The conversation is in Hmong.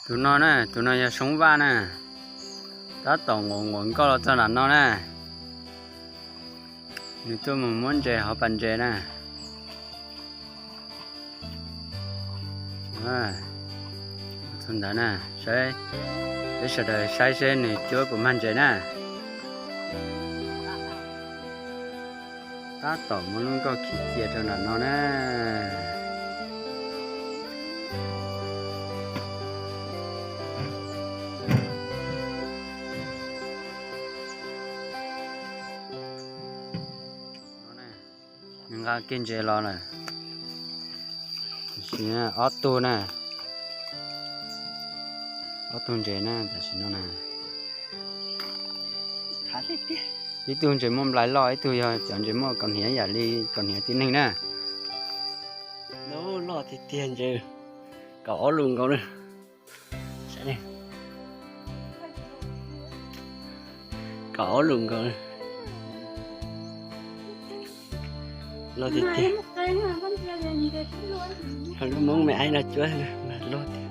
Tus no na, tus no yog Soob Vaj na. Tab tom nquas nquas nkauj los txog nram no na. Nws tuaj mus muab ntses hauv pas ntses na. Tus ntawd na, saib, peb sawv daws saib seb nws cuab puas mag ntses na. Tab tom muab lub nkoj khi cia rau nram no na. Nws nqa kiag ntses los lawm. Tam sim no ob tug na, ob tug ntses na tam sim no na. Ib tug ntses muaj nplai loj, ib tug yog cov ntses muaj kaus hniav yam li kaus hniav tib neeg na. Loj tiag tiag ntses, kaum ob lus nkaus na. Kaum ob lus nkaus, loj tiag tiag. Lub Hmoob me aib no cuab loj tiag.